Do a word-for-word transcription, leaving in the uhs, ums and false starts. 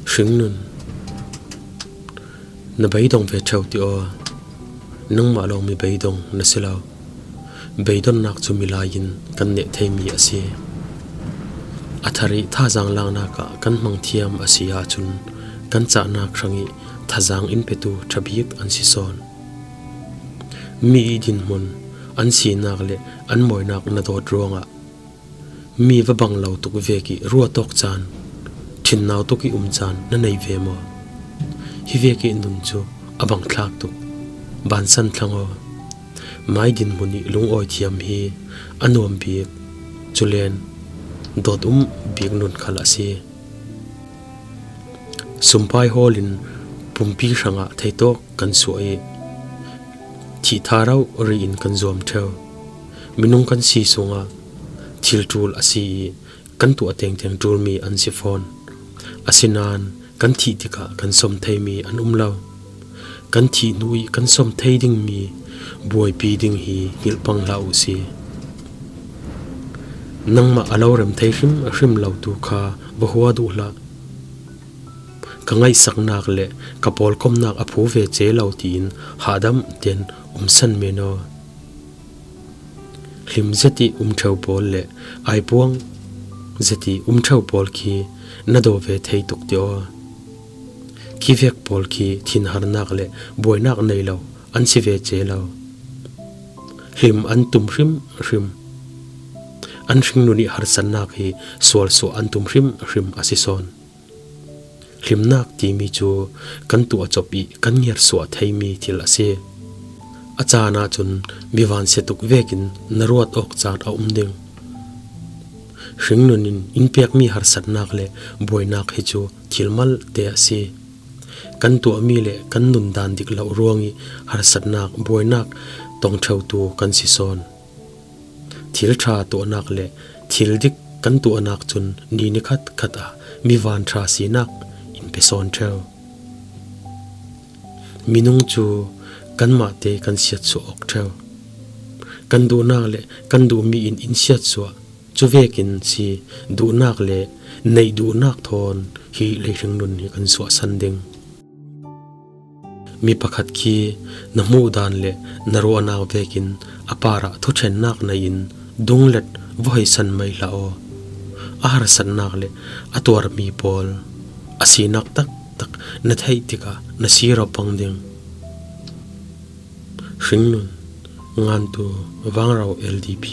Hringnun, na beidong ve theu ti aw. Nangmah lawng mi beidong na si lo. Beidonnak cu milai in kan neh theimi a si. A thar i thazaang laknak ah kan hmang thiam a si ahcun kan cahnak hrang i thazaang in petu ṭha bik an si sawn. Mi i dinhmun, an sinak le an mawinak na dawt ruangah mi va bang lo tuk vek i ruat awk caan, ṭhinnau tuk i um caan na nei ve maw? Hi vek i nun cu a bang thlak tuk. Bansan thlang aw. Mai dinhmun i lungawi thiam hi a nuam bik, culen dawt um bik nun khal a si. Sumpai hawl in pumpi hrangah theitawk kan suah i thih tha rori in kan zuam theu. Minung kan si sungah thil ṭul a si i kan tuah tengteng ṭulmi an si fawn. Asinain kan thih tikah kan sawm theimi an um lo. Kan thih hnu i kan sawm thei dingmi buaipi ding hi hngilh pang hlah uh si. Nangmah a lo rem thei hrimhrim lo tu kha va hua duh hlah. Ka ngaihsaknak le ka pawlkomnak a phu ve ce lo tiin hahdam ten umsan men aw. Hlim zet i um ṭheu pawl le aipuang zet i um ṭheu pawl khi na daw ve thei tuk ti aw. Khi vek pawl khi thinharnak le buainak nei lo an si ve ce lo. Hlim an tum hrimhrim. An hringnun i harsatnak hi sualsuah an tum hrimhrim a si sawn. Hlimnak timi cu kan tuah cop i kan ngersuah theimi thil a si. A caan ahcun mi vansia tuk vekin na ruat awk caan a um ding. Hringnun in in pekmi harsatnak le buainak hi cu thil malte a si. Kan tuahmi le kan nundan dik lo ruang i harsatnak, buainak tong ṭheutu kan si sawn. Thil ṭha tuahnak le thil dik kan tuahnak cun ni nikhat khat ah mi vanṭha sinak in pe sawn ṭheu. Minung cu kanmahte kan siatsuah awk ṭheu. Kan duhnak le kan duhmi in in siatsuah. Cu vekin si, duhnak le neih duhnak thawn hi leihringnun hi kan suahsan ding. Mi pakhat khi na hmuhdan le na ruahnak vekin a parah thuṭhennak nei in dunglet va hoihsan mai hlah aw. A harsatnak le a tuarmi pawl a sinak taktak na theih tikah na sir aw pang ding. Hringnun, ngantu, Vangrau L D P.